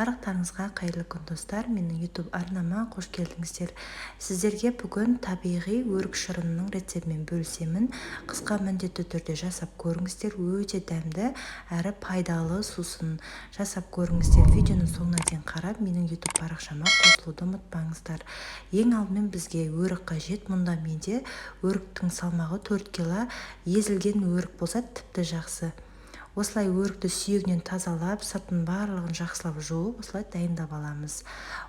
Барлықтарыңызға қайырлы күн, достар! Менің YouTube арнама қош келдіңіздер! Сіздерге бүгін табиғи өрік шырынының рецептімен бөлісемін. Қысқа міндетті түрде жасап көріңіздер, өте дәмді әрі пайдалы сусын. Жасап көріңіздер. Видеоның соңына дейін қарап, менің YouTube парақшама қосылуды ұмытпаңыздар. Ең алдымен бізге өрік қажет. Мұнда менде өріктің салмағы 4 кило. Езілген өрік болса, тіпті жақсы. Осылай өрікті сүйегінен тазалап, сыртын барлығын жақсылап жуып, осылай дайындап аламыз.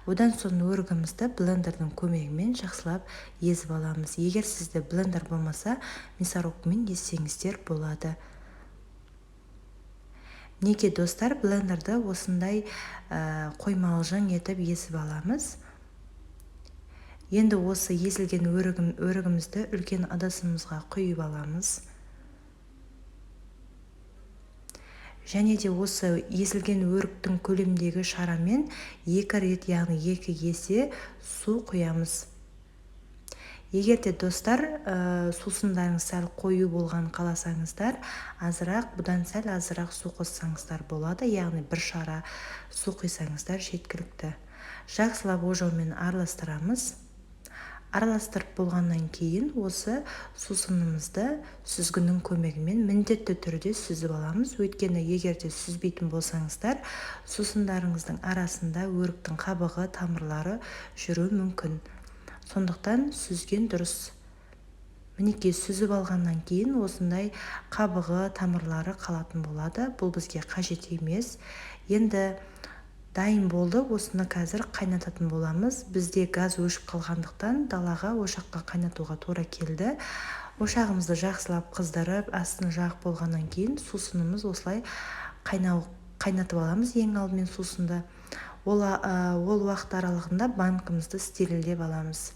Одан соң өрігімізді блендердің көмегімен жақсылап езіп аламыз. Егер сізде блендер болмаса, мясорубкамен езсеңіздер болады. Мінекей, достар, блендерді осындай қоймалжың етіп езіп аламыз. Енді осы езілген өрігімізді үлкен ыдысымызға құйып аламыз. Және де осы езілген өріктің көлемдегі шарамен екі рет, яғни 2 есе су құямыз. Егер де, достар, сусындарыңыз сәл қою болғанын қаласаңыздар, азырақ, бұдан сәл азырақ су қоссаңыздар болады, яғни бір шара су құйсаңыздар, жеткілікті. Жақсылап ожаумен араластырамыз. Араластырып болғаннан кейін осы сусынымызды сүзгінің көмегімен міндетті түрде сүзіп аламыз. Өйткені егер де сүзбейтін болсаңыздар, сусындарыңыздың арасында өріктің қабығы, тамырлары жүруі мүмкін. Сондықтан сүзген дұрыс. Мінекей, сүзіп алғаннан кейін осындай қабығы, тамырлары қалатын болады. Бұл бізге қажет емес. Енді дайын болды. Осыны қазір қайнататын боламыз. Бізде газ өшіп қалғандықтан, далаға, ошаққа қайнатуға тура келді. Ошағымызды жақсылап қыздырып, астын жағып болғаннан кейін сусынымыз осылай қайнатып аламыз. Ең алдымен сусынды. Ол уақыт аралығында банкімізді стерилдеп аламыз.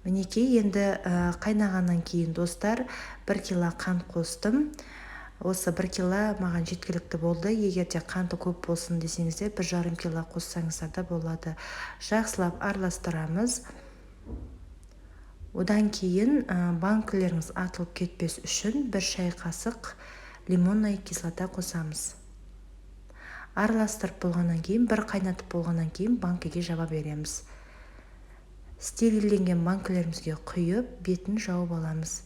Мінекей, енді қайнағаннан кейін, достар, 1 кило қант қостым. Осы 1 кило маған жеткілікті болды. Егер де қанты көп болсын десеңіздер, 1,5 кило қоссаңыздар да болады. Жақсылап араластырамыз. Одан кейін банкілеріңіз атылып кетпес үшін 1 шай қасық лимонная кислота қосамыз. Араластырып болғаннан кейін, бір қайнатып болғаннан кейін, банкіге жаба береміз. Стерилденген банкілерімізге құйып, бетін жауып аламыз.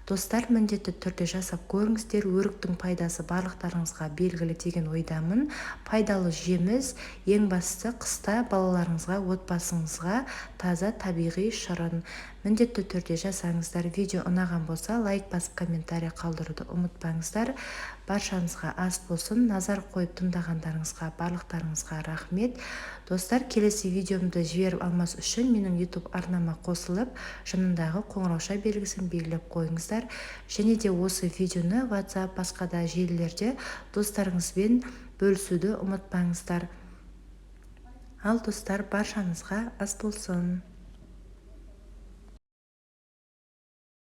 Достар, міндетті түрде жасап көріңіздер. Өріктің пайдасы барлықтарыңызға белгілі деген ойдамын. Пайдалы жеміс. Ең бастысы, қыста балаларыңызға, отбасыңызға таза табиғи шырын. Міндетті түрде жасаңыздар. Видео ұнаған болса, лайк басып, комментарий қалдыруды ұмытпаңыздар. Баршаңызға ас болсын! Назар қойып тыңдағандарыңызға барлықтарыңызға рахмет. Достар, келесі видеомды жіберіп алмас үшін менің YouTube арнама қосылып, жанындағы қоңыраушa белгісін белгілеп қойыңыздар. Және де осы видеоны WhatsApp, басқа да желілерде достарыңызбен бөлісуді ұмытпаңыздар. Ал, достар, баршаңызға ас болсын!